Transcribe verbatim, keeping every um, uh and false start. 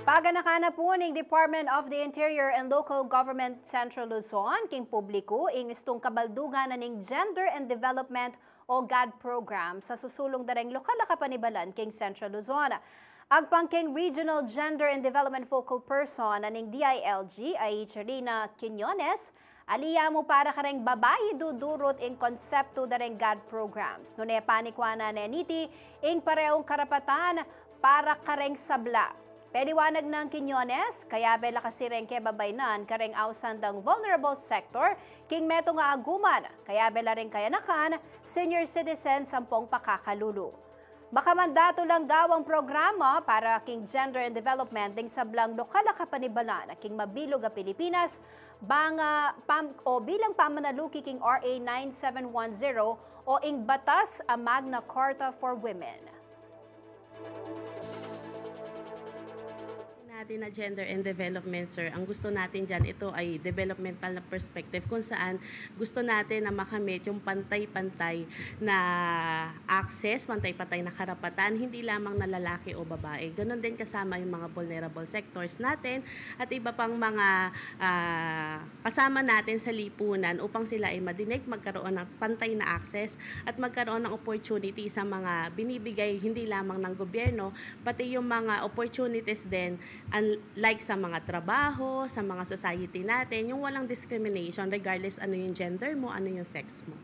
Paganakan na pu ning Department of the Interior and Local Government Central Luzon king publiku ing istung kabaldugan na ning Gender and Development o GAD program sa susulung da reng lokal a kapanibalan king Central Luzon. Agpang king Regional Gender and Development Focal Person na ning D I L G, a i Cherina Quiñones, ali ya mu para kareng babai dudurut ing konseptu da reng GAD programs. Nune panikuanan ne niti ing pareung karapatan para kareng sabla. Peliwanag nang Quiñones, kayabe la kasi reng kebabainan kareng ausan dang vulnerable sector king metung a aguman, kayabe la reng kayanakan, senior citizens ampong pakakalulu. Makamandatu lang gawang programa para king gender and development ding sablang lokal a kapanibalan king mabilug a Pilipinas, bang, ah, pam-, o bilang pamanaluki king R A nine seven one zero o ing batas a Magna Carta for Women. Natin na gender and development, sir. Ang gusto natin dyan, ito ay developmental na perspective kung saan gusto natin na makamit yung pantay-pantay na access, pantay-pantay na karapatan, hindi lamang na lalaki o babae. Ganon din kasama yung mga vulnerable sectors natin at iba pang mga, ah, kasama natin sa lipunan upang sila ay madinig, magkaroon ng pantay na access at magkaroon ng opportunity sa mga binibigay hindi lamang ng gobyerno, pati yung mga opportunities din, unlike sa mga trabaho, sa mga society natin, yung walang discrimination regardless ano yung gender mo, ano yung sex mo.